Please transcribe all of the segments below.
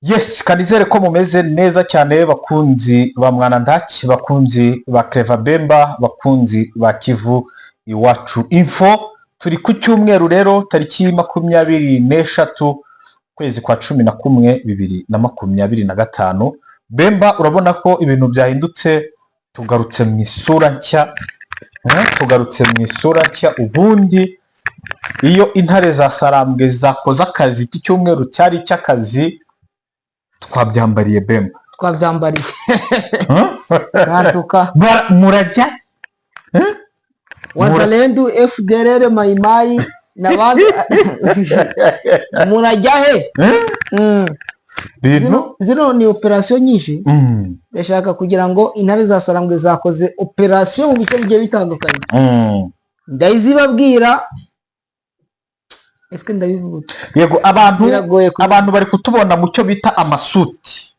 Yes, kanizere ko mumeze neza cyane, bakunzi ba Mwana Ndaki, bakunzi ba Clever Bemba, bakunzi ba Kivu Iwacu Info. Turi ku cyumweru rero, tariki 23, kwezi kwa 11, 2025. Bemba, urabona ko ibintu byahindutse, tugarutse mu isura nshya, tugarutse mu isura nshya. Ubundi iyo intare za Sarambwe zakoze akazi, iki cyumweru cyari icy'akazi, twabyambariye, Bemba. Twabyambariye ntantuka. Murajya? Wazalendo, FDLR, Mayimayi n'abandi, murajya he? Bintu Zino ni operasiyo nyinshi. Ndashaka kugira ngo intare za Sarambwe zakoze operasiyo mu bice bigiye bitandukanye. Ndayizibabwira, ese ndabivuga ute? Yego, abantu Biragoye abantu bari kutubona mu cyo bita amasuti.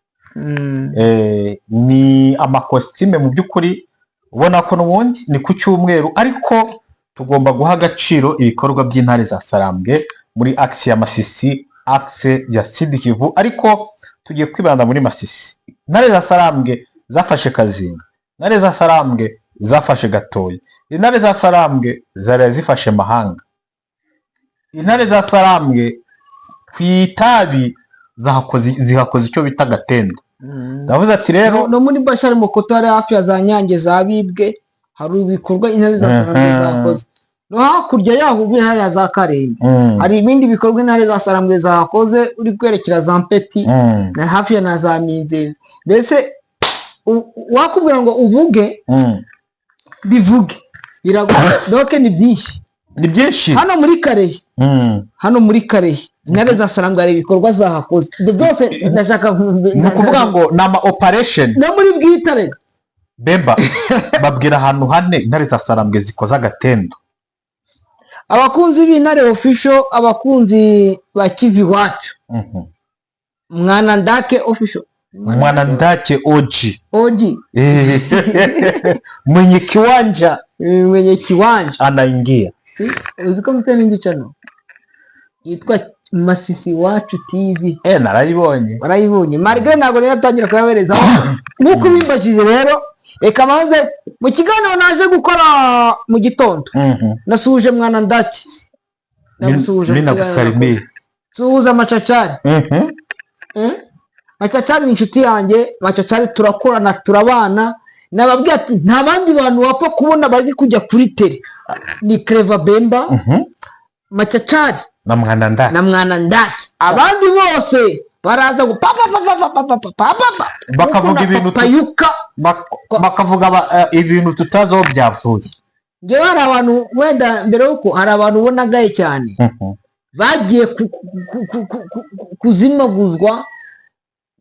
Ni amakositime mu by'ukuri, ubona ko n'ubundi ni ku cyumweru, ariko tugomba guha agaciro ibikorwa by'intare za Sarambwe muri axe ya Masisi, axe ya Sud-Kivu, ariko tugiye kwibanda muri Masisi. Intare za Sarambwe zafashe Kazinga, intare za Sarambwe zafashe Gatoyi, intare za Sarambwe zari zifashe Mahanga, intare za Sarambwe ku itabi zihakoze icyo bita agatendo. Ndavuze ati rero No muri Bashari Mokoto, hari hafi ya za Nyange za Bibwe, hari ibikorwa intare za Sarambwe zakoze. No hakurya yaho ubu hariya za Karembe, hari ibindi bikorwa intare za Sarambwe zahakoze, uri kwerekera za Mpeti na hafi ya na za Minzenze. Mbese wakubwira ngo uvuge, bivuge biragoye, donc ni byinshi. Ni byinshi. Hano muri Karehe, hano muri Karehe, intare za Sarambwe hari ibikorwa zahakoze. Ibyo byose ndashaka Ni ukuvuga ngo ni ama operation. No muri Bwitare. Bemba, babwira ahantu hane intare za Sarambwe zikoze agatendo. Abakunzi b'Intare Official, abakunzi ba Kivu Iwacu, Mwana Ndake Official. Mwana Ndake OG. OG. Mwenye kiwanja. Mwenye kiwanja. Anaingia. Uzi ko mfite n'indi channel yitwa Masisi Iwacu TV? Eh, narayibonye. Warayibonye? Malgré ntabwo rero atangira kuyaberezaho nk'uko ubimbajije. Rero reka manze mu kiganiro naje gukora mu gitondo. Nasuhuje Mwana Ndake, nagusuhuje Mi mu kiganiro. nakusalimia. Suhuza Macacari. Eh? Macacari ni inshuti yanjye. Macacari turakorana, turabana. Nababwiye ati nta bandi bantu wapfa kubona bari kujya kuri tele, ni Clever Bemba, Macacari na Mwana Ndake. Na Mwana Ndake. Abandi bose baraza ngo pa pa pa pa pa pa pa pa pa pa. Bakavuga Huku na ibintu papayuka. Bakavuga ibintu tutazi aho byavuye. Njyewe hari abantu, wenda mbere yuko, hari abantu ubona gaye cyane bagiye kuzimaguzwa,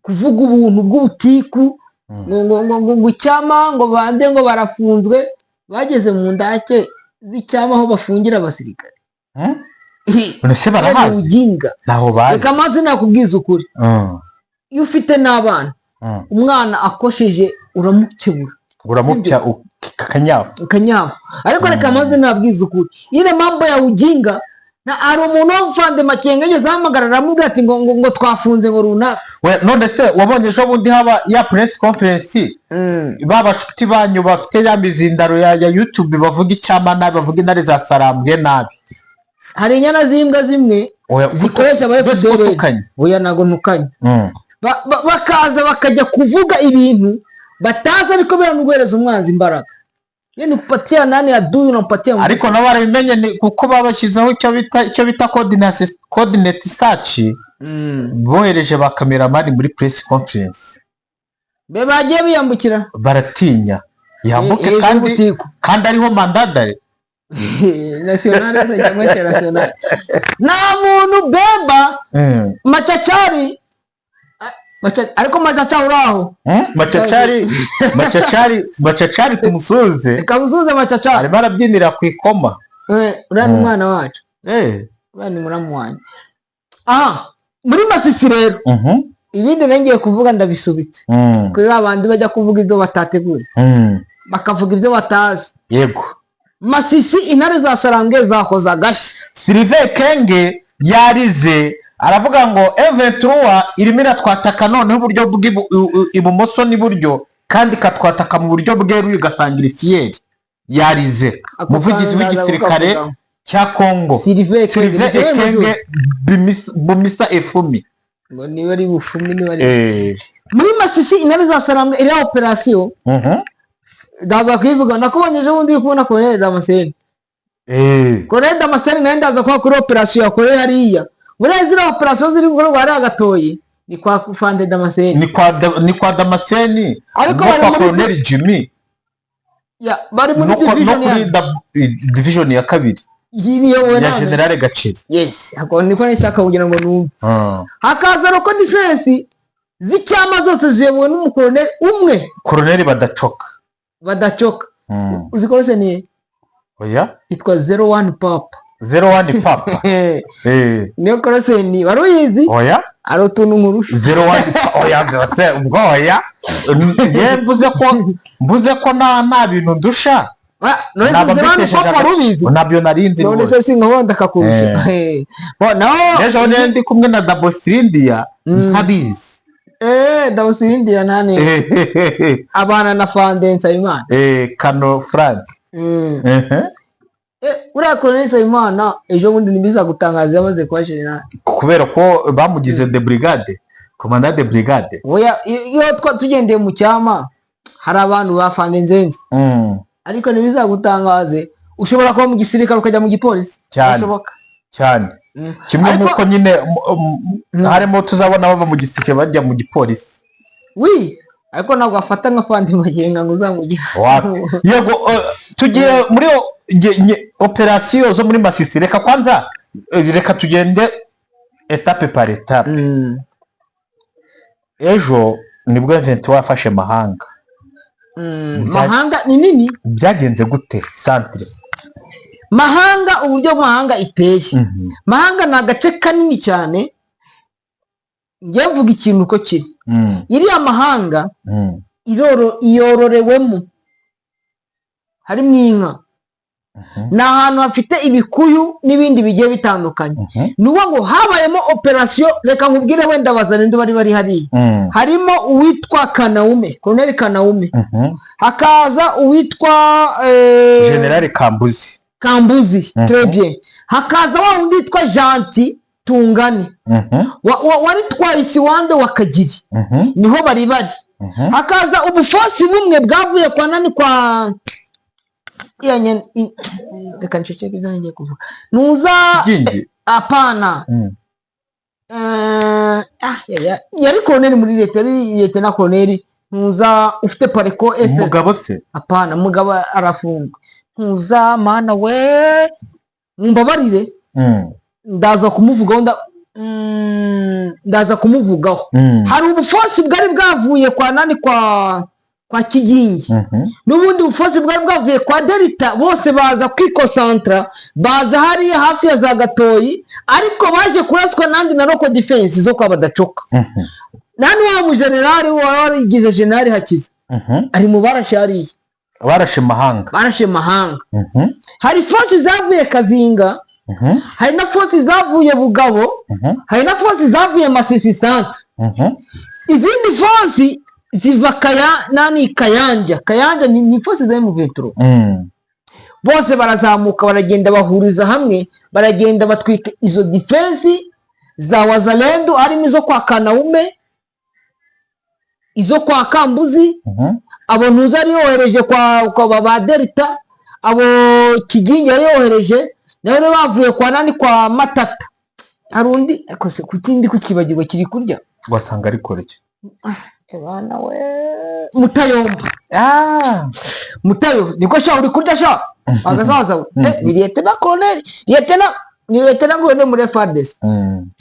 kuvuga ubuntu bw'ubutiku, ngo icyama, ngo bande, ngo barafunzwe, bageze mu ndake z'icyama aho bafungira abasirikare. None se Ni barahazi? Ujinga. Ntaho bazi. Reka maze nakubwiza ukuri, iyo ufite n'abana, umwana akosheje uramukebura. Uramupya akanyafu. Akanyafu. Ariko reka maze nabwiza ukuri, ile mambo ya ujinga, na hari umuntu w'umufande Makenga yigeze ahamagara, aramubwira ati ngo twafunze ngo runaka. We, none se wabonye ejo bundi haba ya press conference, ba bashuti banyu bafite ya mizindaro ya YouTube bavuga icyama nabi, bavuga intare za Sarambwe nabi? Hari inyana z'imbwa zimwe Oya, zikoresha aba mbese FDLR. utukanye. Oya, ntabwo ntukanye. Bakaza bakajya kuvuga ibintu batazi, ariko biramuguhereza umwanzi imbaraga. Ye ni kupatia nani adui, unampatia nguvu. Ariko nabo barabimenye, ni kuko babashyizeho icyo bita coordinate search. Bohereje ba cameraman muri press conference. Be bagiye biyambukira. Baratinya yambuke. Hejuru kandi y'ubutiku. Kandi ariho mandat d'arrêt. Nationale se cyangwa internationale, nta muntu bemba. Macacari, ariko Macacari uri aho? Macacari, Macacari, Macacari tumusuze. Reka musuhuze Macacari. Arimo arabyinira ku ikoma. Uriya ni umwana wacu. Uriya ni muramu wanjye. Aha muri Masisi rero, ibindi ngiye kuvuga ndabisubitse kuri ba bandi bajya kuvuga ibyo batateguye, bakavuga ibyo batazi. Masisi, intare za Sarambwe zakoze agashya. Sylvain Kenge yarize. Aravuga ngo M23 irimo iratwataka noneho uburyo ibumoso n'iburyo, kandi ikatwataka mu buryo bweruye, ugasanga iri fier yarize. Ako Umuvugizi kantu ndaza w'igisirikare kukavugaho. cya Congo, Sylvain Sylvain Ekenge. Ekenge Bumisa Efumi. Ngo niba ari bufumi, niba ari muri Masisi, intare za Sarambwe iriya operasiyo ndaza kuyivuga. Nakubonye ejo bundi uri kubona Colonel Damascene. Colonel Damascene nawe ndaza kuba kuri operasiyo yakoreye hariya. Buriya ziriya operasiyo ziri gukorwa hariya Gatoyi ni kwa Fande Damascene. Ni kwa Damascene Ariko no bari kwa muri Colonel Jimmy. Ya, bari muri no no division kuri ya division ya kabiri iyobowe ya nande? General Gaceri. Yes, ako niko nshaka kugira ngo numve. Hakaza local defense z'icyama, zose ziyobowe n'umukoloneli umwe. Colonel Badacoka. Badacoka. Uzi ko ni Oya. yitwa 01 Papa. 01 Papa. Niyo call sign, wari uyizi? Oya. Ari utuntu nkurusha. 01 oya, byose ubwo oya. Njye mvuze ko nta bintu ndusha. Ah, none se Naba 01 mbitesheje Papa wari ubizi? Nabyo narinzi None rwose. se sinkabona ndakakurusha? Bo naho. Ejo bundi ndi kumwe na Dabosindia ntabizi. Dabusindia nani abana na Fande Nsabimana. Kano Frank. Uriya Colonel Nsabimana ejo bundi ntibiza gutangaza yamaze kuba general. Kubera ko bamugize de brigade, commandant de brigade. Oya, iyo tugendeye mu cyama hari abantu ba Fande Nzenze, ariko ntibizagutangaze, ushobora kuba mu gisirikare ukajya mu gipolisi. Cyane. Birashoboka. Cyane. Kimwe nk'uko nyine harimo tuzabona bava mu gisirikare bajya mu gipolisi. Wi, ariko ntabwo wafata nka Fande Magenga ngo uzamugire. Wapi. Yego, tugiye muri operasiyo zo muri Masisi. Reka kwanza, reka tugende étape par étape. Ejo nibwo M23 yafashe Mahanga. Mahanga ni nini. Byagenze gute centre? Mahanga, uburyo Mahanga iteye, Mahanga ni agace kanini cyane. Njye mvuga ikintu uko kiri. Iriya Mahanga yororewemo, harimo inka. Ni ahantu hafite ibikuyu n'ibindi bigiye bitandukanye. Ni ukuvuga ngo habayemo operasiyo. Reka nkubwire wenda Bazarendo bari hariya. Harimo uwitwa Kanawume, Koloneli Kanawume. Hakaza uwitwa General Kambuzi. Kambuzi. Très bien. Hakaza wa wundi witwa Janti Tungane, wari twayisiwande wa Kagiri. Niho bari. Hakaza ubufosi bumwe bwavuye kwa nani, kwa iya reka nceceke ibyo ngiye kuvuga nuza. Kigingi? Apana. Yari koloneli muri leta, yari leta koloneli ntuza ufite pareko efe. Umugabo se? Apana, mugabo arafunga. Ntuza mana we, mumbabarire. Ndaza kumuvugaho, ndaza kumuvugaho. Hari ubufosi bwari bwavuye kwa nani, kwa Kigingi, n'ubundi bufosi bwari bwavuye kwa Delta. Bose baza kwikosantara, baza hariya hafi ya za Gatoyi, ariko baje kuraswa nandi na local defense zo kwa Badacoka. Nani, wa mujenerali wari warigize generali Hakiza, ari mu barashe hariya. Barashe Mahanga? Barashe Mahanga. Hari force zavuye Kazinga, hari na force zavuye Bugabo, hari na force zavuye Masisi centre. Izindi force ziva Kaya nani, Kayanja. Kayanja ni force za M23. Bose barazamuka, baragenda bahuriza hamwe, baragenda batwika izo defense za Wazalendo, harimo izo kwa Kanaume, izo kwa Kambuzi, abo ntuzi ari yohereje kwa ba Delta, abo Kigingi yari yohereje nawe rero bavuye kwa nani, kwa Matata. Hari undi, ariko se kuki ndi kukibagirwa, kiri kurya? Wasanga ari kure. Bana we, Mutayomba. Mutayo niko sha, uri kurya sha agasaza we. Ni lieutenant colonel, lieutenant, ni lieutenant colonel muri FARDC.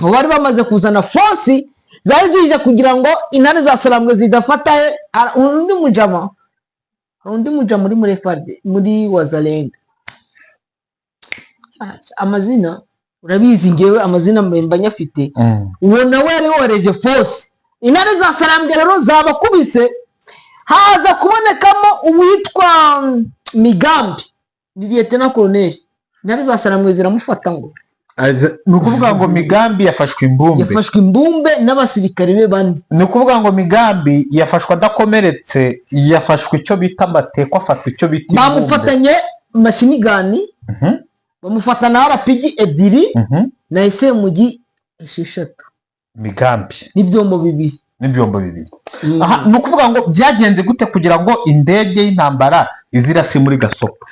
Ngo bari bamaze kuzana force zari zije kugira ngo intare za Sarambwe zidafata he. Hari undi mujama, hari undi mujama uri muri FARDC, muri Wazalendo. Amazina urabizi, ngewe amazina mba nyafite. Uwo nawe yari yohereje force. Intare za Sarambwe rero zabakubise, haza kubonekamo uwitwa Migambi, ni lieutenant colonel. Intare za Sarambwe ziramufata ngo Ni ukuvuga ngo Migambi yafashwe imbumbe. Yafashwe imbumbe n'abasirikare be bane. Ni ukuvuga ngo Migambi yafashwe adakomeretse, yafashwe icyo bita amateko, afatwa icyo bita imbumbe. Bamufatanye machine gun, bamufatana RPG ebyiri na SMG 6. Migambi. N'ibyombo bibiri. N'ibyombo bibiri. Aha ni ukuvuga ngo byagenze gute kugira ngo indege y'intambara izirase muri Gasopo?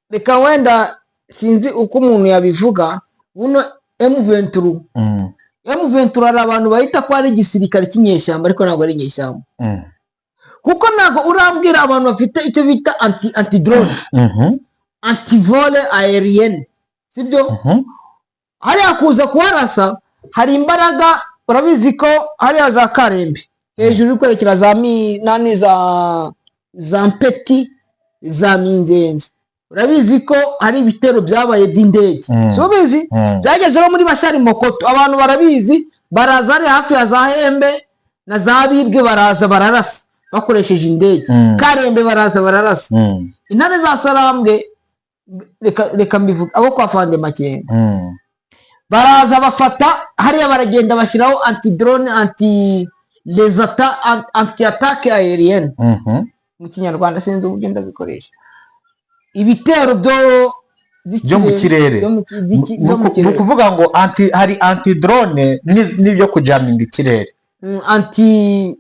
Reka wenda sinzi uko umuntu yabivuga. Buno M23, M23 hari abantu bahita ko ari igisirikare cy'inyeshyamba, ariko ntabwo ari inyeshyamba, kuko ntabwo urambwira abantu bafite icyo bita anti drone, anti vol aérienne, sibyo? Hariya kuza kuharasa hari imbaraga. Urabizi ko hariya za Karembe hejuru uri kwerekera za nani, za Mpeti, za Minzenze, urabizi ko hari ibitero byabaye by'indege. Si ubizi? Byageze no muri Bashari Mokoto, abantu barabizi. Baraza hariya hafi ya za Hembe na za Bibwe, baraza bararasa bakoresheje indege. Karembe baraza bararasa. Intare za Sarambwe, reka mbivuge, abo kwa Fande Makenga, baraza bafata hariya, baragenda bashyiraho anti drone, anti les anti attaque aérienne. Mu Kinyarwanda sinzi uburyo ndabikoresha, ibitero byo Byo mu kirere. Byo mu Ni kirere. ukuvuga ngo anti, hari anti drone n'ibyo kujaminga ikirere. Anti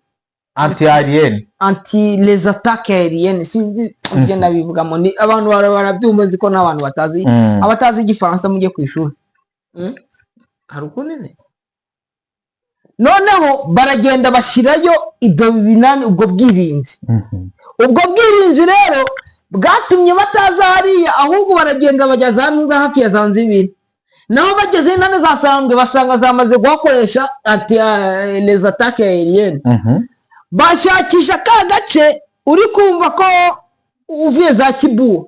Anti aérienne. Anti les attaques aériennes, sinzi uburyo ndabivugamo. Ni abantu barabyumva, nzi ko n'abantu batazi, abatazi Igifaransa mujye ku ishuri. Hari ukundi ne noneho baragenda bashyirayo ibyo binani, ubwo bwirinzi. Ubwo bwirinzi rero bwatumye bataza hariya, ahubwo baragenda bajya za ntuza hafi ya za Nzibiri. Naho bageze intare za Sambwe basanga zamaze kuhakoresha anti les attaques aériennes. Bashakisha ka gace uri kumva ko uvuye za Kibuwa,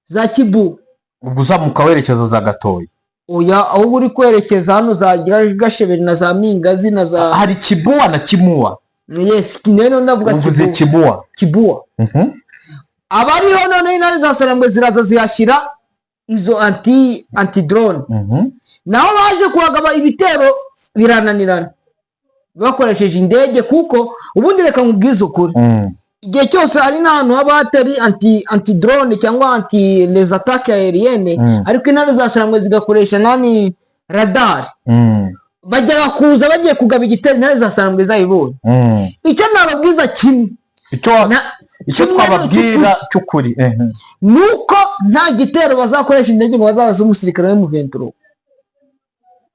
za Kibuwa. Ubwo uzamuka werekeza za Gatoya? Oya, ahubwo uri kwerekeza hano za Gasheberi na za Mingazi na za Hari Kibuwa na Kimuwa. Yes, rero ndavuga Uvuze Kibuwa. Kibuwa. Kibuwa. Abariho noneho intare za Sarambwe ziraza zihashyira izo anti drone. Naho baje kuhagaba ibitero birananirana bakoresheje indege, kuko ubundi reka nkubwize ukuri, igihe cyose hari n'ahantu haba hatari anti drone cyangwa anti les attaques aériennes, ariko intare za Sarambwe zigakoresha nani, radar, bajyaga kuza bagiye kugaba igitero intare za Sarambwe zayibonye. Icyo nababwiza kimwe, Icyo icyo kimwe twababwira cy'ukuri. Ni uko nta gitero bazakoresha indege ngo bazabaze umusirikare we M23.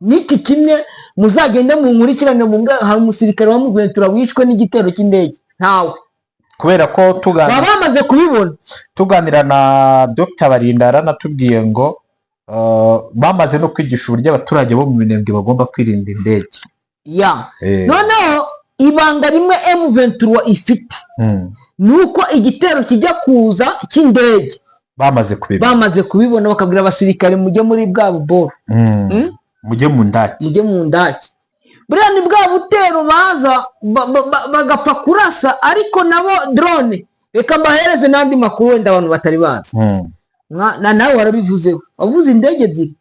N'iki kimwe muzagende mu nkurikirane mu hari umusirikare wa M23 wishwe n'igitero cy'indege? Ntawe. Kubera ko Baba tuganira bamaze kubibona. Tuganira na Dr Barinda, yaranatubwiye ngo bamaze no kwigisha uburyo abaturage bo mu Minembwe bagomba kwirinda indege. Ya. Noneho ibanga rimwe M23 ifite ni uko igitero kijya kuza cy'indege bamaze kubibona. Bamaze kubibona, bakabwira abasirikare: "Mujye muri bwa buboro." Mujye mu ndake. Mujye mu ndake. Buriya ni bwa butero baza bagapfa kurasa, ariko nabo drone. Reka mbahereze n'andi makuru wenda abantu batari bazi. Na nawe warabivuzeho, wavuze indege ebyiri.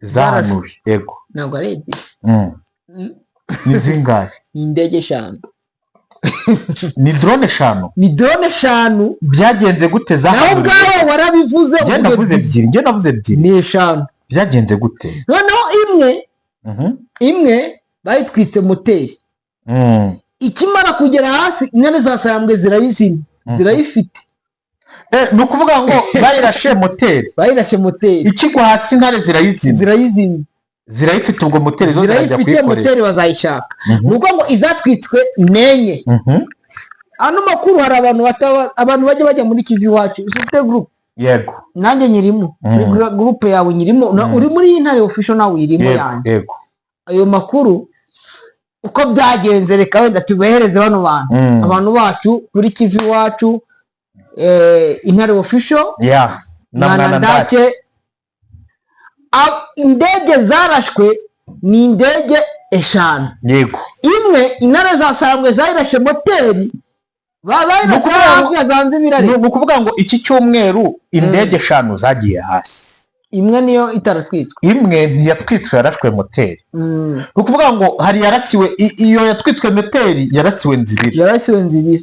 Zahanuwe, yego. Ntabwo ari ebyiri. Ni zingahe? Ni indege 5. Ni drone 5? Ni drone 5. Byagenze gute? Nawe Zahanuwe? ubwawe warabivuze. Njye uvuga navuze ebyiri. ebyiri, njye navuze ebyiri. Ni 5. Byagenze gute? Noneho imwe, imwe bayitwitse moteri. Ikimara kugera hasi intare za Sarambwe zirayizimya, zirayifite. Ni ukuvuga ngo bayirashe moteri? Bayirashe moteri. Ikigwa hasi intare zirayizimya? Zirayizimya. Zirayifite, ubwo moteri zo zirajya Zirayifite. kuyikoresha. Moteri bazayishaka. Ni ukuvuga ngo izatwitswe n'enye. Ano makuru hari abantu bataba, abantu bajya bajya muri Kivu Iwacu, ufite groupe? Yego. Nanjye nyirimo muri groupe yawe nyirimo. Uri muri iyi Ntare Official, nawe uyirimo. Yego. Yanjye ayo makuru uko byagenze, reka wenda tubahereze bano bantu, abantu bacu kuri Kivu Iwacu, Intare Official Ya, na na Mwana Ndake. Ndake. Indege zarashwe ni indege 5. Imwe intare za Sangwe zayirashe moteri, bayirashe Ni ukuvuga ngo hafi ya Zanzibari. Ni ukuvuga ngo iki cyumweru indege 5 zagiye hasi. Imwe niyo itaratwitswe. Imwe ntiyatwitswe, yarashwe moteri. Ni ukuvuga ngo hari yarasiwe iyo yatwitswe moteri yarasiwe Nzibira. Yarasiwe Nzibira.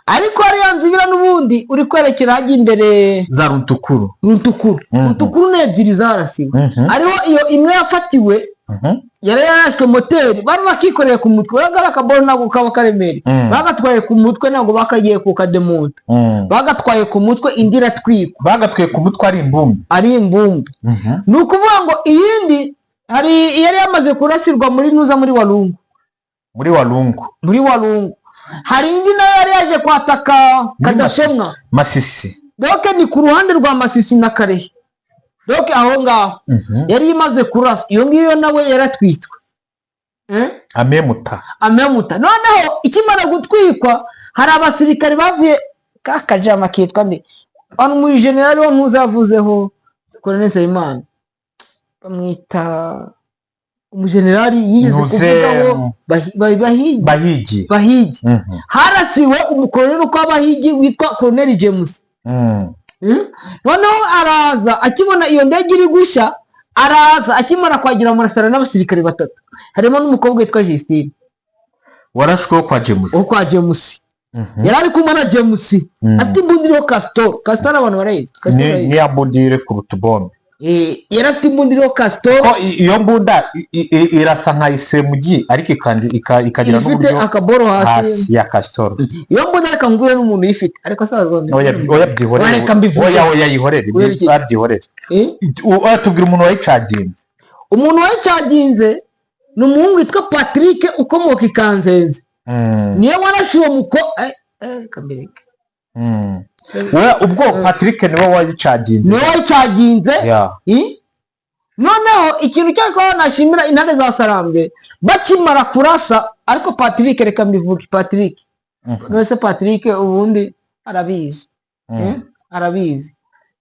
Ariko hariya Nzibira n'ubundi uri kwerekera hajya imbere. Za Runtukuru. Rutukuru. Rutukuru ni ebyiri zarasiwe. Hariho iyo imwe yafatiwe, yari yarashwe moteri, bari bakikoreye ku mutwe. Uragara akaboro ntabwo kaba karemereye. Bagatwaye ku mutwe, ntabwo bakagiye ku kademonta. Bagatwaye ku mutwe, indi iratwikwa. Bagatwaye ku mutwe ari imbumbe. Ari imbumbe. Ni ukuvuga ngo iyindi hari yari yamaze kurasirwa muri nuza, muri Walungu. Muri Walungu. Muri Walungu hari indi nayo yari yaje kwataka Kadasomwa. Masisi. Donc ni ku ruhande rwa Masisi na Karehe, donc aho ngaho yari imaze kurasa. Iyo ngiyo nawe yaratwitswe. Eh? Amemuta. Amemuta. Noneho ikimara gutwikwa, hari abasirikare bavuye ka kajama kitwa nde, hano umujenerali wo ntuzavuzeho, Colonel Nsabimana, bamwita umujenerali yigeze Ntuze- kuvugaho Bahigi. Bahigi. Bahigi. Harasiwe umukoloneli uko Abahigi witwa Colonel James. Noneho araza akibona iyo ndege iri gushya, araza akimara kwagira murasana n'abasirikare batatu, harimo n'umukobwa witwa Justine. Warashweho kwa James. Wo kwa James. Yari ari kumwe na James. Afite imbunda iriho Castor. Castor abantu barayizi, Castor barayizi. Ni ya mbunda iri ku rutubombe. Yari afite imbunda iriho Castor. Ko iyo mbunda irasa nka isemugi, ariko ikagira ifite n'uburyo akaboro hasi. Hasi ya Castor. Iyo mbunda reka nkubwire n'umuntu uyifite, ariko asaza. Oya oya, byihorere. Reka mbivuge. Oya oya, yihorere. Kubera iki? Byihorere. Oya, tubwira umuntu wayicaginze. Umuntu wayicaginze ni umuhungu witwa Patrick ukomoka i Kanzenze. Niyo warashe uwo muko kabireke. We ubwo Patrick niwe wayicaginze. Niwe wayicaginze. Ya. Noneho ikintu cyo kuba nashimira intare za Sarambwe, bakimara kurasa, ariko Patrick, reka mbivuge, Patrick, none se Patrick ubundi arabizi. Eh? Arabizi.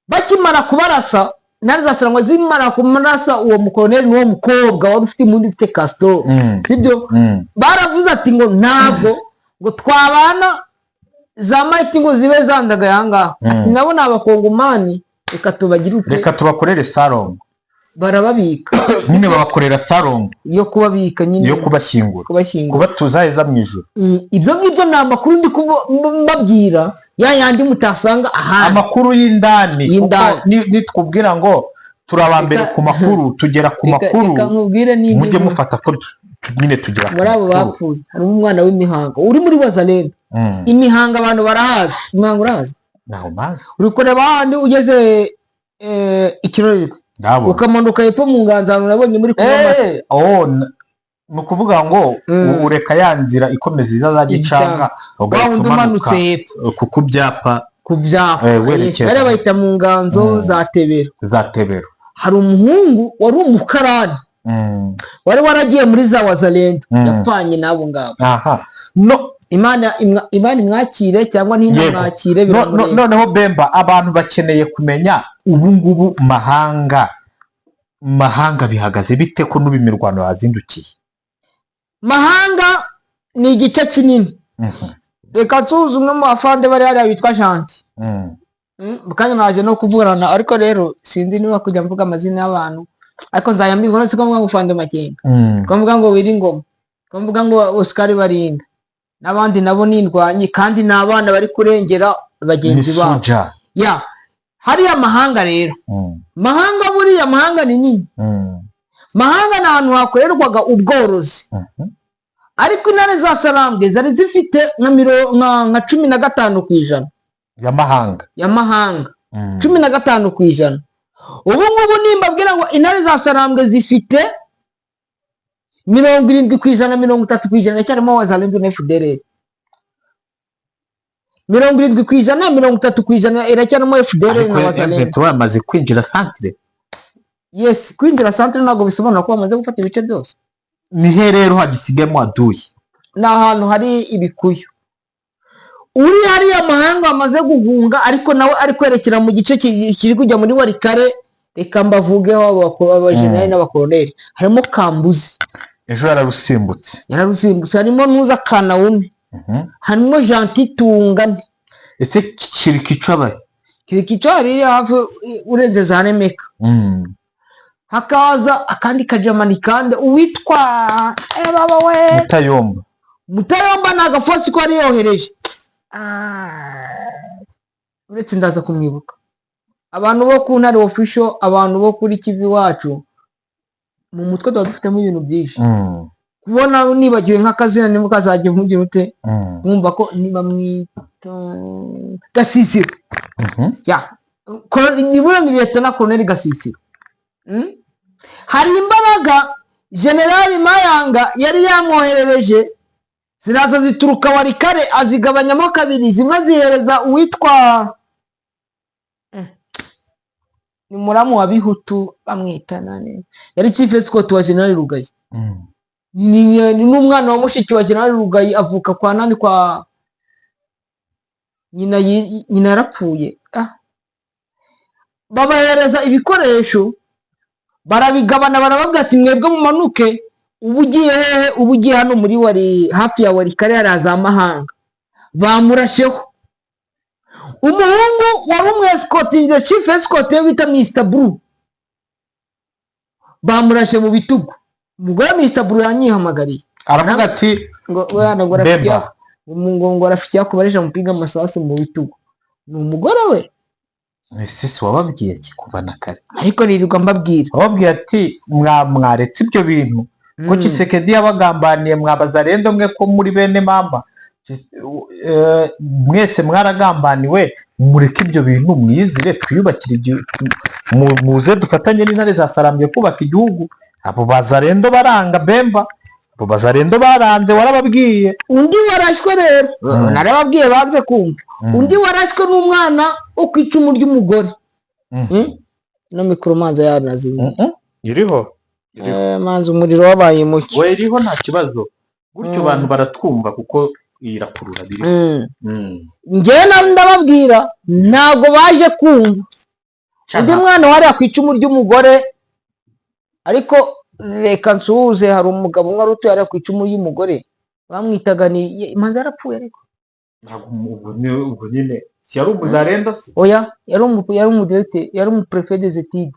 Bakimara kubarasa, intare za Sarambwe zimara kumurasa uwo mukoloneli n'uwo mukobwa wari ufite imbunda ifite Castor, sibyo? Baravuze ati ngo ntabwo ngo twabana za mayiti ngo zibe zandagaye ahangaha. Ati nabo ni Abakongomani, reka tubagire ute? Reka tubakorere salongo. Barababika. Nyine babakorera salongo. Yo kubabika nyine. Yo kubashyingura. Kubashyingura. Kubatuza heza mu ijuru. Ibyo ngibyo ni amakuru ndi mbabwira, ya yandi mutasanga ahandi. Amakuru y'indani. Y'indani. Kuko nitubwira ngo turi aba mbere ku makuru, tugera ku makuru. Reka nkubwire n'indi Mujye nkuru. mufata ko nyine tugera ku Muri abo makuru. bapfuye harimo umwana w'Imihanga uri muri Wazalendo. Imihanga abantu barahazi, Imihanga urahazi? Ntaho mazi. Uri kureba hahandi ugeze Ikirorerwe, Ndabona. ukamanuka hepfo mu nganzo, ahantu nabonye muri kunywa amata. Oh, ni ukuvuga ngo ureka ya nzira ikomeza iza za Gicanga, Gicanga. Wa ugahita wundi umanuka umanutse hepfo. ku byapa. Ku byapa. Werekeza. Bariya bahita mu nganzo za Tebero. Za Tebero. Hari umuhungu wari umukarani wari waragiye muri za Wazalendo, yapfanye n'abo ngabo. Aha no. Imana imwakire cyangwa ntinamwakire, No, biramureba. Noneho Bemba, abantu bakeneye kumenya ubu ngubu Mahanga bihagaze bite, ko n'ubu imirwano yazindukiye? Mahanga ni igice kinini. Reka nsuhuze umwe mu bafande bari hariya witwa Janti. Mu kanya naje no kuvugana, ariko rero sinzi niba kujya mvuga amazina y'abantu, ariko nzajya mbikora. Siko mvuga ngo Fande Makenga, ko mvuga ngo Wiri Ngoma, ko mvuga ngo Oscar Barinda n'abandi, nabo ni indwanyi kandi ni abana bari kurengera bagenzi Ni babo. Suja. Ya hariya Mahanga rero, Mahanga buriya Mahanga ni nini. Mahanga ni ahantu hakorerwaga ubworozi, ariko intare za Sarambwe zari zifite nka 15% Ya Mahanga. Ya Mahanga. 15%. Ubu ngubu nimbabwira ngo intare za Sarambwe zifite 70%, 30% cyarimo Wazalendo na FDLR. 70%, 30% iracyarimo FDLR Ariko na Wazalendo. M23 yamaze kwinjira centre. Yes, kwinjira centre ntabwo bisobanura ko bamaze gufata ibice byose. Ni he rero hagisigayemo aduyi? Ni ahantu hari ibikuyu. Uri hariya Mahanga wamaze guhunga, ariko nawe ari kwerekera mu gice kiri kujya muri Walikale, reka mbavugeho abajenerali n'abakoloneli, harimo Kambuzi. Ejo yararusimbutse. Yararusimbutse. Harimo Nuza Kanawume. Harimo Janti Tungane. Ese Kirikicu abaye? Kirikico hariya hafi urenze za Remeka. Hakaza akandi kajamani kande uwitwa baba we. Mutayomba. Mutayomba ni agafosi ko yari yohereje. Uretse ndaza kumwibuka. Abantu bo ku Ntare Official, abantu bo kuri Kivu Iwacu, mu mutwe tuba dufitemo ibintu byinshi. Kubona nibagiwe nk'akazina nibwo kazajya mugira ute? Mwumva ko niba mwita Gasisiro. Ya, nibura ni Liyetona Koloneli Gasisiro. Hari imbaraga Generali Mayanga yari yamwoherereje, ziraza zituruka Walikale, azigabanyamo kabiri, zimwe azihereza uwitwa ni muramu wa Bihutu, bamwita nani, yari chief escort wa Generali Rugayi. Ni n'umwana wa mushiki wa Generali Rugayi, avuka kwa nani, kwa nyina, nyina yarapfuye. Babahereza ibikoresho, barabigabana, barababwira ati: "Mwebwe mumanuke, ubu ugiye hehe? Ubu ugiye hano muri wari hafi ya Walikale, hariya za Mahanga." Bamurasheho umuhungu wari umwesikotinze, chief escort we bita Mr Blue, bamurashe mu bitugu. Umugore wa Mr Blue yanyihamagariye. Aravuga ati: Ngo we ngo rafiki Bemba. yako, ngo rafiki yako barisha mupiga amasasu mu bitugu. Ni umugore we. Sisi wababwiye iki kuva na kare? Ariko nirirwa mbabwira. Wababwiye ati mwaretse ibyo bintu ko Tshisekedi yabagambaniye, mwabaza rendo mwe ko muri bene mama. Mwese mwaragambaniwe, mureke ibyo bintu, mwizire twiyubakire muze dufatanye n'intare za Sarambwe kubaka igihugu. Abo bazarendo baranga Bemba, abo bazarendo baranze, warababwiye. Undi warashwe rero, narababwiye banze kumva. Undi warashwe n'umwana wo ku icumu ry'umugore. Ino mikoro manza yanazimye. Iriho. Manza umuriro wabaye muke. We, iriho, nta kibazo gutyo. Abantu baratwumva kuko irakurura biri. Njyewe ndababwira, ntabwo baje kumva. Undi mwana wariya ku icumu ry'umugore, ariko reka nsuhuze, hari umugabo umwe wari utuye hariya ku icumu ry'umugore, bamwitaga ni manza yarapfuye ariko. Ntabwo ubwo nyine si yari umuzarendo se? Oya, yari umudirecteur, yari umuprefet des études,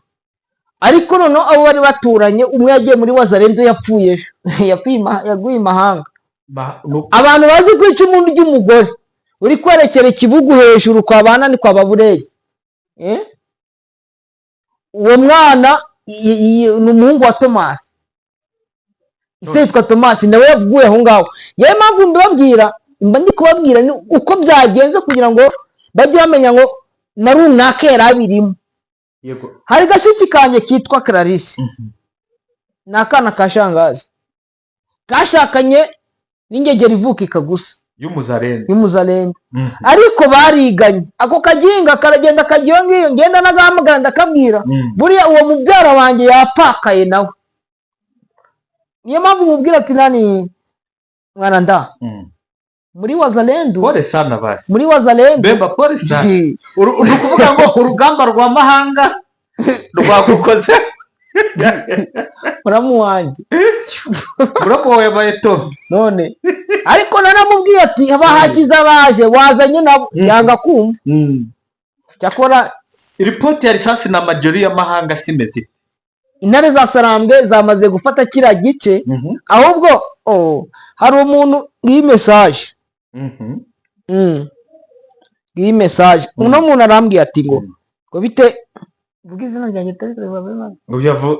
ariko noneho abo bari baturanye umwe yagiye muri Wazalendo, yapfuye ejo, yapfuye yaguye imahanga. Abantu bazi ku icumu ry'umugore uri kwerekera ikibugu hejuru kwa banani, kwa Babureyi, eh? Uwo mwana ni umuhungu wa Tomasi, ise yitwa Tomasi, nawe yaguye aho ngaho. Yewe, impamvu mbibabwira, mba ndi kubabwira ni uko byagenze kugira ngo bajye bamenya ngo na runaka yari abirimo. Hari gashiki kanjye kitwa Clarisse, ni akana ka shangazi kashakanye n'ingegera ivuka ikagusa. Y'umuzarendo. Y'umuzarendo. Ariko bariganye, ako kaginga karagenda kajya iyo ngiyo, ngenda nagahamagara ndakabwira. Buriya uwo mubyara wanjye yapakaye nawe, niyo mpamvu mubwira ati: "Nani mwana nda muri Wazalendu." Pole sana basi. Muri Wazalendu. Bemba, pole sana. Ni ukuvuga ngo urugamba rwa mahanga rwagukoze. Muramu wanjye. Muramu wawe yabaye to. None ariko naramubwiye ati: "Abahakiza baje wazanye nabo." Yanga kumva. Cyakora Ripoti ya risasi na majori y'amahanga simeze. Intare za Sarambwe zamaze gufata kiriya gice. Ahubwo oh, hari umuntu, ngiyi message. Ngiyi message. Uno muntu arambwiye ati ngo bite, vuga izina ryanjye tari kureba. Ngo byavu,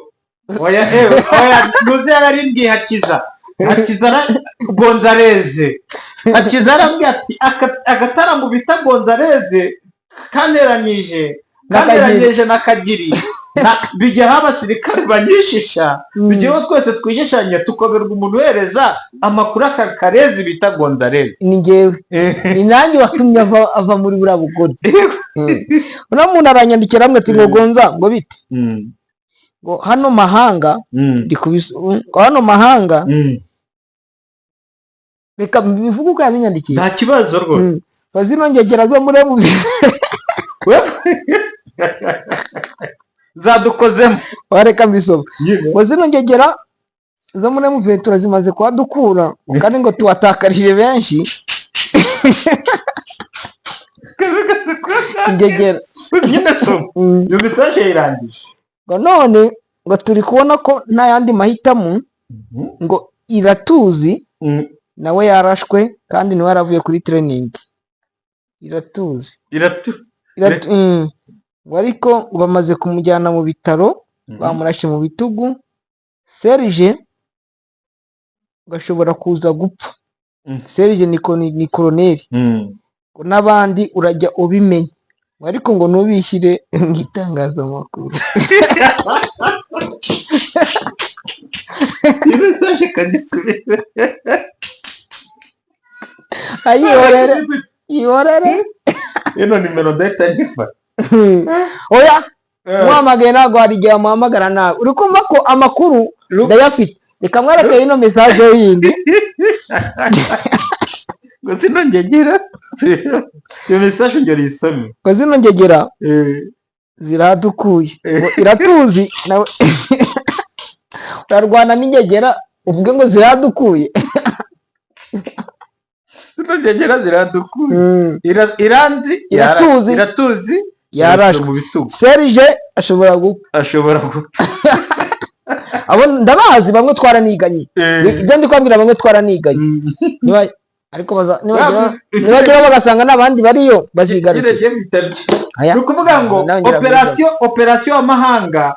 oya, ewe, oya, ntuzi, yararimbwiye Hakiza, Hakiza Gonzaleze. Hakiza arambwiye ati: "Agataramo bita Gonzaleze kaneranyije kaneranyije na Kagiri bijyaho abasirikare banyishisha, bijyaho twese twishishanya, tukoberwa umuntu uhereza amakuru aka Karezi bita Gonzaleze." Ni njyewe, ni nanjye watumye ava muri buriya bugoryi. Uno muntu aranyandikira hamwe ati ngo: "Gonza, ngo bite?" Ngo hano mahanga ndi ngo hano mahanga. Reka mbivuge uko yabinyandikiye. Nta kibazo rwose. Ngo zino ngegera zo muri mu Zadukozemo. Reka mbisoma. Ngo zino ngegera zo muri M23 zimaze kuhadukura, kandi ngo tuwatakarije benshi. Ingegera. Nyine soma. Iyo message yirangije. Ngo none ngo turi kubona ko nta yandi mahitamo, ngo iratuzi nawe yarashwe kandi niwe yaravuye kuri training. Iratuzi. Iratu. Ngo ariko ngo bamaze kumujyana mu bitaro, bamurashe mu bitugu. Serge ngo ashobora kuza gupfa. Serge ni koroneri. Ngo n'abandi urajya ubimenya. Ngo ariko ngo ntubishyire mu itangazamakuru. Iyo message kagisubire. Ayihorere, ihorere. Ino nimero ndahita nyifata. Oya, muhamagaye ntabwo hari igihe wamuhamagara nawe uri kumva ko amakuru ndayafite. Reka mwereke ino message yindi. Ngo zino ngegera, iyo message ngera uyisome. Ngo zino ngegera ziradukuye. Ngo iratuzi nawe urarwana n'ingegera uvuge ngo ziradukuye. Zino ngegera ziradukuye. Iranzi. Iratuzi. Iratuzi. Yarashwe. Mu bitugu. Serge ashobora gupfa. Ashobora gupfa. Abo ndabazi, bamwe twaraniganye. Ibyo ndi kubabwira, bamwe twaraniganye. Ariko nibagera bagasanga n'abandi bariyo bazigarukira. Aya. Ni ukuvuga ngo Nawe ngira operasiyo y'amahanga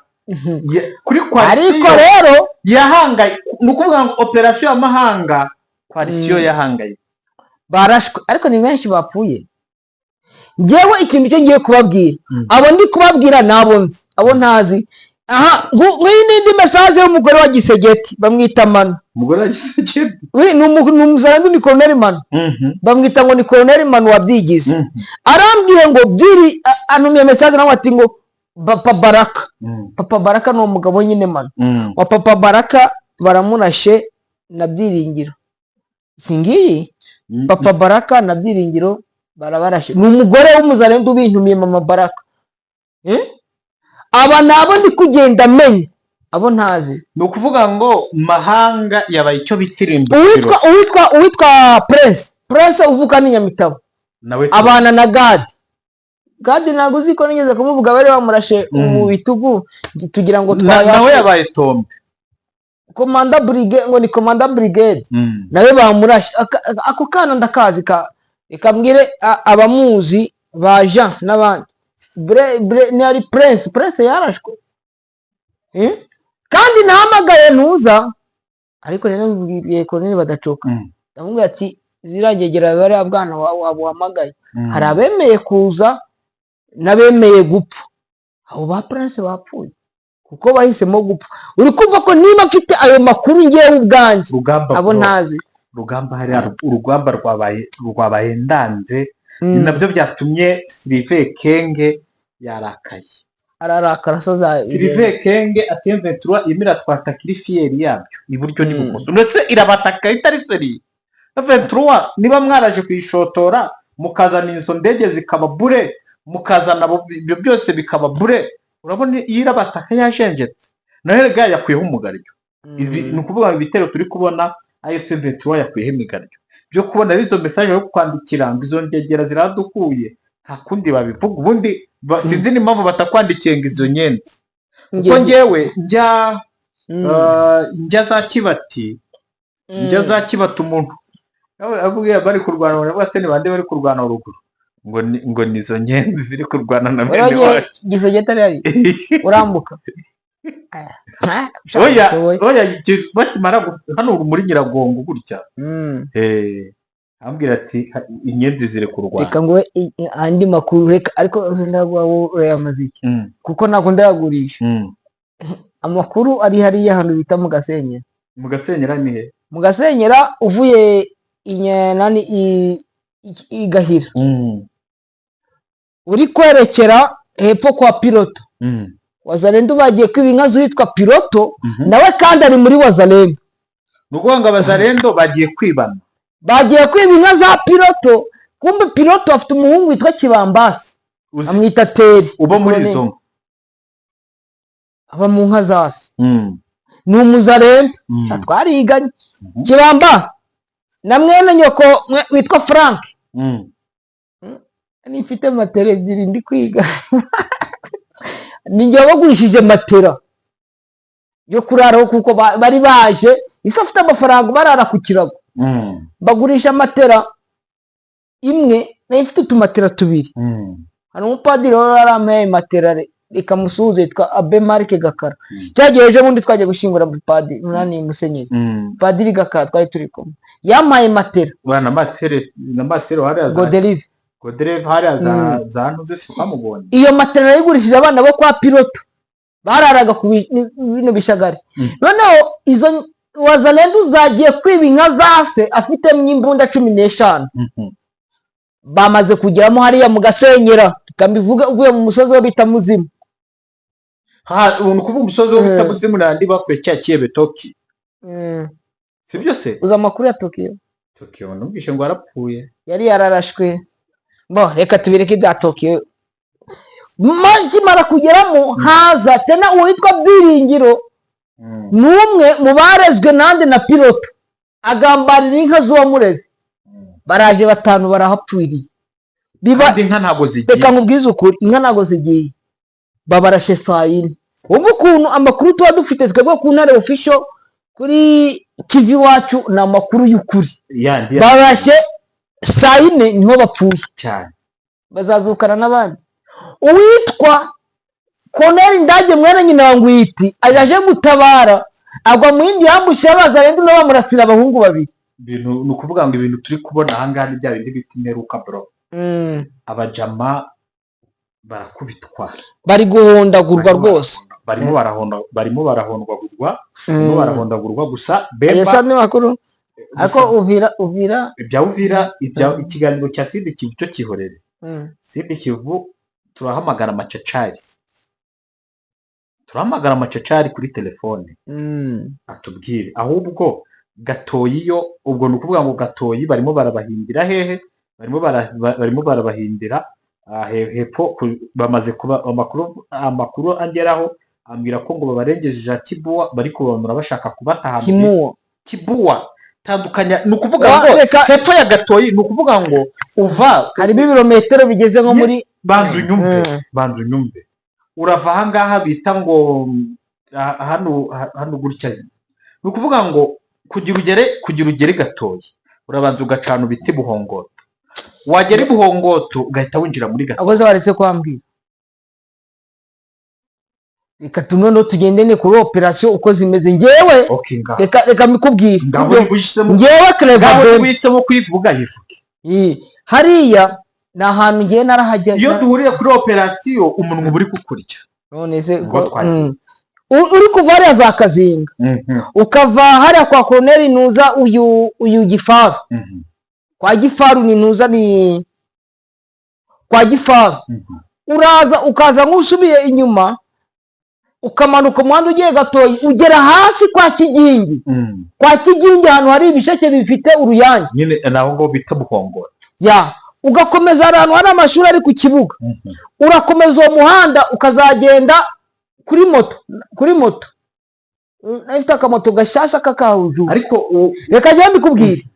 kuri Ariko coalition rero yahangaye, ni ukuvuga ngo operasiyo y'amahanga, coalition yahangaye. Barashwe ariko ni benshi bapfuye. Ngewe ikintu cyo ngiye kubabwira, abo ndi kubabwira ni abo nzi, abo ntazi aha. Ngiyi n'indi message y'umugore wa Gisegeti, bamwita Manu. Umugore wa Gisegeti. We, ni umuzarandu, ni koroneri Manu. Bamwita ngo ni koroneri Manu wabyigize. Arambwiye ngo byiri antumiye message nawe ati ngo Papa Baraka, Papa Baraka ni umugabo nyine Manu wa Papa Baraka, baramurashe na Byiringiro. Singiyi Papa Baraka na Byiringiro barabarashe. Ni umugore w'umuzarendu ubintumiye, Mama Baraka. Eh? Aba ni abo ndi kugenda menya, abo ntazi. Ni ukuvuga ngo mahanga yabaye icyo bita irimbukiro. Uwitwa Prince uvuka ni Nyamitabo. Nawe. Abana na Gadi. Gadi ntabwo uzi ko nigeze kumuvuga, bari bamurashe mu bitugu tugira ngo Nawe yabaye tombe. Komanda brigade, ngo ni komanda brigade, nawe bamurashe. Ako kana ndakazi ka, reka mbwire abamuzi ba Jean n'abandi. Ni ari Prince yarashwe. Eh? Kandi nahamagaye ntuza, ariko rero mbwiye Colonel badacoka, ndamubwira ati ziragegera bariya bwana wabuhamagaye, hari abemeye kuza n'abemeye gupfa. Abo ba Prince bapfuye kuko bahisemo gupfa. Uri kumva ko niba mfite ayo makuru ngewe ubwanjye, Rugamba abo bro. ntazi. Rugamba hariya, urugamba rwabaye ndanze. Ni nabyo byatumye Sylvain Kenge yarakaye. Ararakara asoza. Sylvain Kenge ati M23 irimo iratwataka iri fière yabyo iburyo n'ibumoso, ndetse irabataka itari sérieux. M23 niba mwaraje kuyishotora, mukazana izo ndege zikaba bure, mukazana ibyo byose bikaba bure, urabona iyo irabataka yajenjetse. Naho erega yakuyeho umugaryo. Ibi ni ukuvuga ngo ibitero turi kubona, AFC M23 yakuyeho imigaryo byo kubona izo message yo kwandikira ngo izo ngegera ziradukuye. Nta kundi babivuga ubundi, sinzi n'impamvu batakwandikiye ngo izo nyenzi, kuko njyewe njya njya za Kibati, njya za Kibati, umuntu avuga bari kurwana, baravuga se ni bande bari kurwana ruguru? Ngo ni izo nyenzi ziri kurwana na bene wacu. Gisegeti ari urambuka. Oya, oya, bakimara hano muri Nyiragongo gutya, ambwira ati inyenzi ziri kurwana. Reka ngo andi makuru, reka ariko ntabwo urayamaze iki, kuko ntabwo ndayagurisha. Amakuru ari hariya ahantu bita mu Gasenyera. Mu Gasenyera ni he? Mu Gasenyera uvuye nani i Gahira, uri kwerekera hepfo kwa Piloto. Wazalendo bagiye kwiba inka z'uwitwa Piloto. Nawe kandi ari muri Wazalendo. Ni ukuvuga ngo abazalendo bagiye kwibana. Bagiye kwiba inka za Piloto. Kumbe Piloto afite umuhungu witwa Kibambasi. Uzi amwita Teri. Uba muri izo nka. Aba mu nka za se. Ni umuzarendo. Twariganye. Kibamba na mwene nyoko witwa Frank. Nifite matera ebyiri ndi kwiga, ninjye wabagurishije matera yo kuraraho, kuko bari baje isi afite amafaranga, barara ku kirago. Bagurisha matera imwe, nayo ifite utumatera tubiri. Hari umupadiri wari warampaye matera, reka musuhuze, yitwa Abe Marike Gakara. Cyagiye ejo bundi twagiye gushyingura padiri munani, musenyeri padiri Gakara, twari turi kumwe, yampaye matera. Ba na Marcel, na Marcel hariya za Goderive. Goderive hariya za ntuze, si twamubonye? Iyo matera nayigurishije abana bo kwa piloto bararaga ku bino bishagari. Noneho izo Wazalendo zagiye kwiba inka za se afitemo imbunda 15. Bamaze kugeramo hariya mu Gasenyera, reka mbivuge, uvuye mu musozi wo bita Muzimu. Ha, ni ukuvuga umusozi wo bita Muzimu nandi bakuye cya kiyebe Toki, sibyo se? Uzi amakuru ya Tokiyo? Tokiyo numvise ngo yarapfuye. Yari yararashwe. Bo reka tubireke ibya Tokiyo. Nkimara kugeramo haza tena uwitwa Byiringiro. Ni umwe mu barezwe nande na piloto, agambanira inka z'uwamureze. Baraje batanu barahapfiriye. Biba Kandi inka ntabwo zigiye. Reka nkubwize ukuri, inka ntabwo zigiye, babarashe saa yine. Ubu ukuntu amakuru tuba dufite twebwe ku Ntare Official, kuri Kivu Iwacu, ni amakuru y'ukuri. Yandi. Barashe saa yine niho bapfuye. Cyane. Bazazukana n'abandi. Uwitwa Koneri Ndage, mwene nyina wa Ngwiti, aje gutabara, agwa mu yindi yambushe y'Abazarendo, nabo bamurasira abahungu babiri. Ibintu ni ukuvuga ngo ibintu turi kubona ahangaha ni bya bindi bita imperuka, bro. Abajama barakubitwa. Bari guhondagurwa rwose. Barimo barahonda, barimo barahondagurwa, barimo barahondagurwa gusa. Ayo Bemba si andi makuru, ariko Uvira, Uvira. Ibya Uvira, ibya ikiganiro cya Sud Kivu cyo kihorere. Sud Kivu turahamagara Macacari, turahamagara Macacari kuri telefone atubwire. Ahubwo Gatoyi yo, ubwo ni ukuvuga ngo Gatoyi barimo barabahindira hehe? Barimo barabahindira hepfo bamaze kuba amakuru angeraho ambwira ko ngo babarengeje ja Kibuwa, bari kubamanura bashaka kubataha Kimuwa. Kibuwa tandukanya, ni ukuvuga Wa- ngo reka- hepfo ya Gatoyi, ni ukuvuga ngo uva Harimo ibirometero bigeze nko muri Banza unyumve. Banza unyumve. Urava ahangaha bita ngo hano hano gutya, ni ukuvuga ngo kugira ugere Gatoyi urabanza ugacana ibiti Buhongoto, wagera i Buhongoto ugahita winjira muri Gatoyi. Akoze waretse kwambwira. Reka noneho tugendane kuri operasiyo uko zimeze. Ngewe Okay, ngaho. Reka mbikubwire. Ngaho niba uhisemo Ngewe Clever ngaho niba Bemba. uhisemo kuyivuga, yivuge. Iyi, hariya ni ahantu ngewe narahajya. Iyo duhuriye kuri operasiyo umunwa uba uri kukurya. None se Ubwo twagiye. Uri kuva hariya za Kazinga, ukava hariya kwa Koroneri Ntuza, uyu Gifaru, kwa Gifaru ni Ntuza, ni kwa Gifaru. Uraza ukaza nk'usubiye inyuma, ukamanuka umuhanda ugiye Gatoyi, ugera hasi kwa Kigingi. Kwa Kigingi ahantu hari ibisheke bifite uruyange. Nyine naho ngo bita Buhongoro. Ya, ugakomeza, hari ahantu hari amashuri ari ku kibuga. Urakomeza uwo muhanda ukazagenda kuri moto. Nari mfite akamoto gashyashya k'akahuju. Ariko Reka njyewe mbikubwire.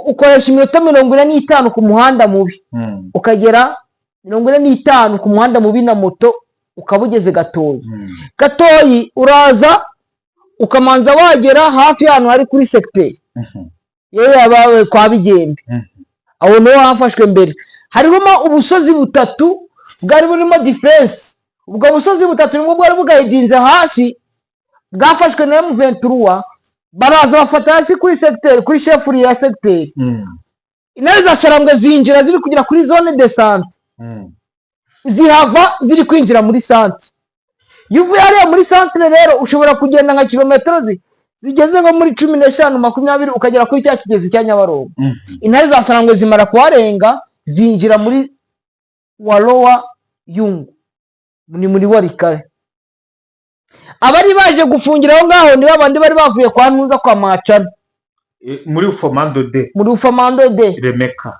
Ukoresha iminota 45 ku muhanda mubi, ukagera 45 ku muhanda mubi na moto, ukaba ugeze Gatoyi. Gatoyi uraza ukamanza wagera hafi y'ahantu hari kuri segiteri yewe yabawe kwa Bigembe. Aho niho hafashwe mbere. Harimo ubusozi butatu bwari burimo defense. Ubwo busozi butatu nibwo bwari bugahidinze hasi, bwafashwe na M23. Baraza bafata hasi kuri segiteri, kuri chefferie ya segiteri. Intare za Sarambwe zinjira ziri kugera kuri zone de santé, zihava ziri kwinjira muri centre. Iyo uvuye hariya muri centre rero, ushobora kugenda nka kilometero zigeze nko muri 15, 20, ukagera kuri cya kigezi cya Nyabarongo. Intare za Sarambwe zimara kuharenga, zinjira muri Warowa Yungu, ni muri Warikare. Abari baje gufungira aho ngaho ni babandi bari bavuye kwa Ntuza, kwa Macana. Muri Fomando de Muri Ufamando de Remeka.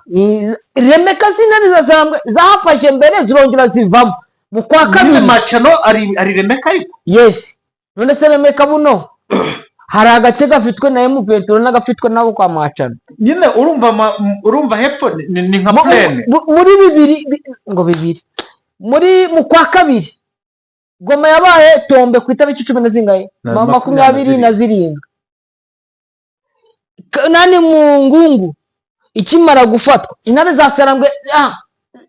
Remeka z'intare za Sarambwe zahafashe mbere, zirongera zivamo mu kwa Nyine kabiri. Macano ari Remeka ariko. Yes, none se Remeka buno hari agace gafitwe na M23 n'agafitwe nabo kwa Macano. Nyine urumva urumva hepfo ni nka plaine. Muri bibiri ngo bibiri muri mu kwa kabiri, Goma yabaye tombé ku itariki cumi na zingahe? Na 27. Nani, mu Ngungu ikimara gufatwa, intare za Sarambwe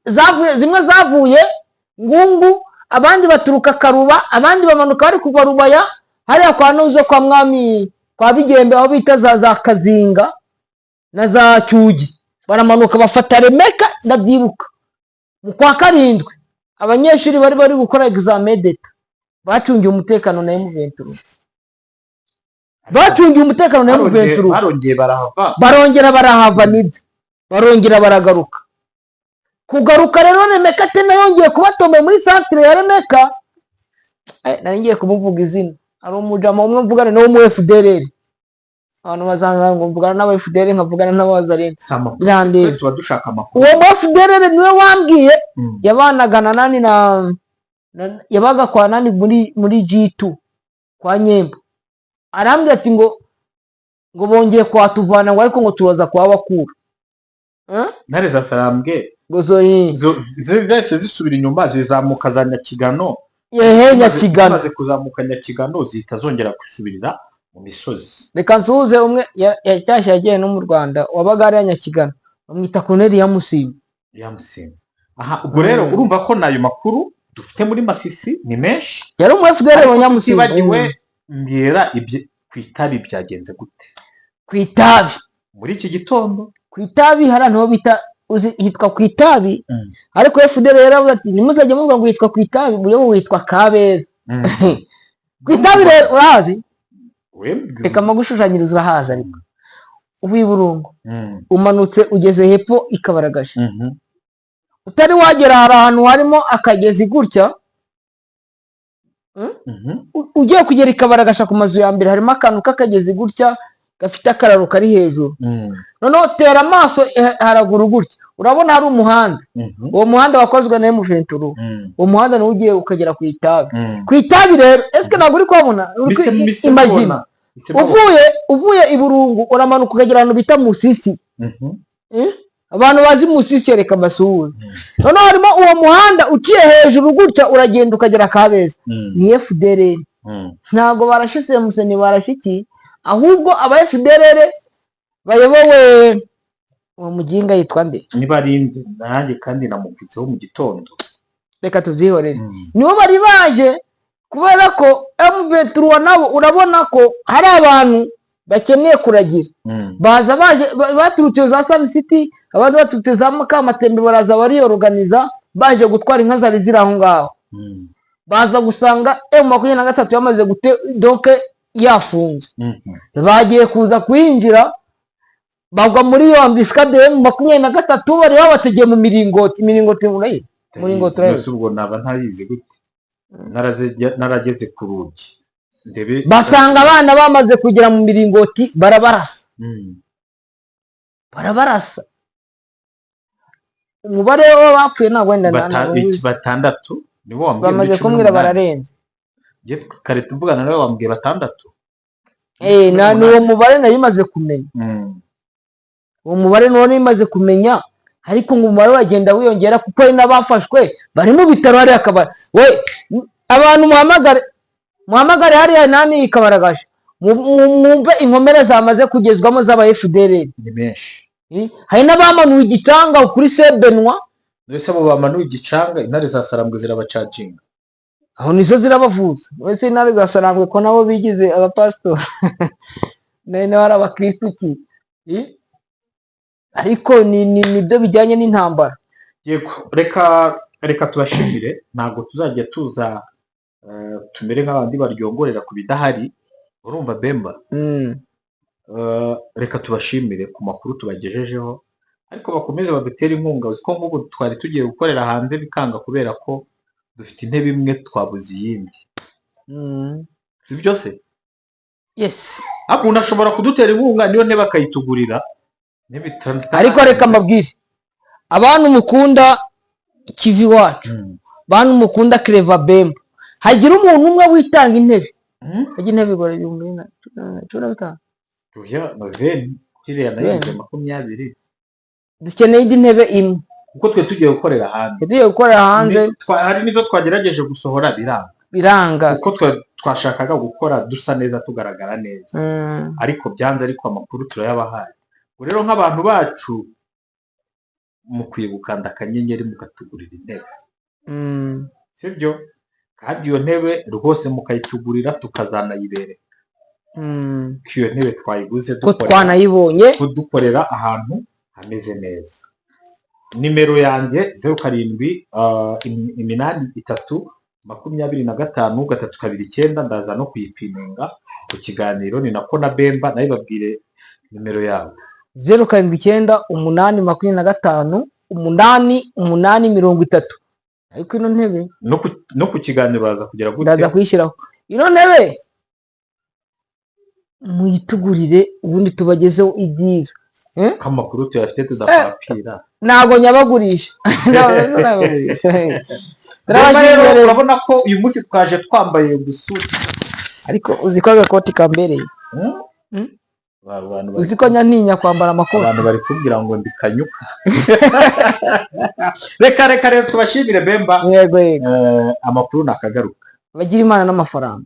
zavuye, zimwe zavuye Ngungu, abandi baturuka Karuba, abandi bamanuka bari kuva Rubaya hariya kwa Nuzo, kwa Mwami, kwa Bigembe, aho bita za Kazinga na za Cyugi, baramanuka bafata Remeka. Ndabyibuka mu kwa karindwi abanyeshuri bari gukora examen d'État bacungiye umutekano na M23, bacungiye umutekano na M23. Barongeye barahava. Barongera barahava, nibyo, barongera baragaruka. Kugaruka rero, Remeka tena yongeye kubatombe muri centre ya Remeka. Nari ngiye kumuvuga izina, hari umujama umwe mvugana nawe mu FDLR. Abantu bazanga ngo mvugana n'aba FDLR, nkavugana n'abazarene. Si amakuru. Birandeba. Twe tuba dushaka amakuru. Uwo mu FDLR niwe wambwiye yabanaga na nani na yabaga kwa nani muri G2 kwa Nyembo. Arambwira ati ngo bongeye kuhatuvana, ngo ariko ngo tubaza kwa bakuru. Eh? Intare za Sarambwe Ngo zo zahise zisubira inyuma, zizamuka za Nyakigano. Yehe, Nyakigano. Zimaze kuzamuka Nyakigano, zihita zongera gusubirira mu misozi. Reka nsuhuze umwe yacyashye, yagiye no mu Rwanda, wabaga hariya Nyakigano, bamwita Corneille Yamusimba. Yamusimba. Aha ubwo rero urumva ko n'ayo makuru dufite muri Masisi ni menshi. Yari umu FDL wa Ariko Nyamusimba. tutibagiwe, mbwira ibyo ku itabi byagenze gute? Ku itabi? Muri iki gitondo. Ku itabi hari ahantu ho bita, uzi hitwa ku itabi, ariko FDL yaravuze ati ntimuzajye muvuga ngo hitwa ku itabi, mujye ngo hitwa Kabeza. Ku itabi rero urahazi? Reka mpagushushanyirize, urahazi, ariko uvuye i Burungu umanutse ugeze hepfo ikabaragaje, utari wagera, hari ahantu harimo akagezi gutya. Ugiye kugera ikabaragasha ku mazu ya mbere, harimo akantu k'akagezi gutya gafite akararo kari hejuru. Noneho tera amaso haraguru gutya, urabona hari umuhanda. Uwo muhanda wakozwe na M23. Uwo muhanda niwo ugiye ukagera ku itabi. Ku itabi rero, ese ntabwo uri kuhabona? Uri Mise imagine mbona. Mise mbona. uvuye i Burungu, uramanuka ukagera ahantu bita Musisi. Eh? Abantu bazi Musisi reka basuhuze. Noneho harimo uwo muhanda uciye hejuru gutya, uragenda ukagera Kabeza. Ni FDLR. Ntabwo barashe Semuseni, barashe iki, ahubwo aba FDLR bayobowe uwo muginga yitwa nde? Niba ari nde nanjye kandi namuvuzeho mu gitondo. Reka tubyihorere. Nibo bari baje kubera ko M23 nabo urabona ko hari abantu bakeneye kuragira. Baza baje baturutse za Sun City, abandi baturutse za Mukamatembe, baraza bariyoruganiza baje gutwara inka zari ziri aho ngaho. Baza gusanga M23 yamaze gute, donc yafunze. Bagiye kuza kuyinjira, bagwa muri iyo embuscade M23 bari babategeye mu miringoti. Imiringoti urayizi? Umuringoti urayizi? Yose ubwo naba ntayizi gute? Narageze ku rugi ndebe. Basanga abana bamaze kugera mu miringoti, barabarasa. Barabarasa. Umubare w'abapfuye ntabwo wenda Iki batandatu nibo wambwiye muri bamaze cumi kumbwira n'umunani. Bararenze. Njye kare tuvugana nawe wambwiye batandatu. Eh, na ni uwo mubare nari maze kumenya. Uwo mubare niwo nari maze kumenya, ariko ngo umubare uragenda wiyongera kuko hari n'abafashwe bari mu bitaro hariya akabara. We, abantu muhamagare, muhamagare hariya nani ikabaragaje, mwumve inkomere zamaze kugezwamo z'aba FDLR. Ni benshi. Eh, hari n'abamanuwe igicanga kuri Sebenwa. Mbese abo bamanuye igicanga, intare za Sarambwe zirabacaginga? Aho nizo zirabavuza. Uretse intare za Sarambwe ko nabo bigize abapasitori, none ari abakristu ki? Eh? Ariko ni nibyo bijyanye n'intambara. Yego, reka tubashimire. Ntabwo tuzajya tuza tumere nk'abandi baryongorera ku bidahari, urumva Bemba? Reka tubashimire ku makuru tubagejejeho, ariko bakomeze badutere inkunga. Uzi ko nk'ubu twari tugiye gukorera hanze bikanga kubera ko dufite intebe imwe, twabuze iyindi. Si byo se? Yes. Ariko umuntu ashobora kudutera inkunga niyo ntebe akayitugurira. Intebe Ariko reka mbabwire, abantu mukunda Kivi wacu, bantu mukunda Kereva Bemba, hagira umuntu umwe witanga intebe. Hagira intebe igura 15,000. Oya, na 20. Iriya nayo inzu 20. Dukeneye indi ntebe imwe. Kuko twe tugiye gukorera hanze. Tugiye gukorera hanze. Hari n'izo twagerageje gusohora biranga. Biranga. Kuko twashakaga gukora dusa neza, tugaragara neza, ariko byanze. Ariko amakuru turayabahaye. Ubwo rero nk'abantu bacu mukwiye gukanda akanyenyeri mukatugurira intebe, sibyo? Kandi iyo ntebe rwose mukayitugurira, tukazanayibereka ko iyo ntebe twayiguze ko twanayibonye, dukorera ahantu hameze neza. Nimero yanjye 07 83 25 329. Ndaza no kuyipininga ku kiganiro, ni nako na Bemba nayo babwire nimero yawe. 079 8 25 8 8 30. Ariko ino ntebe No ku kiganiro uraza kugera gute? Ndaza kuyishyiraho. Ino ntebe muyitugurire, ubundi tubagezeho ibyiza. Eh? Ko amakuru tuyafite tudapapira? Ntabwo nyabagurisha. Ntabwo nyabagurisha. Bemba rero, Turabashimiye rero. urabona ko uyu munsi twaje twambaye udusuti. Ariko uzi ko agakoti kambereye? Hmm? Hmm? Abantu bari Uzi ko njya ntinya kwambara amakoti? Abantu bari kubwira ngo ndi kanyuka. Reka reka rero tubashimire, Bemba. Yego. Amakuru nakagaruka. Bagira Imana n'amafaranga.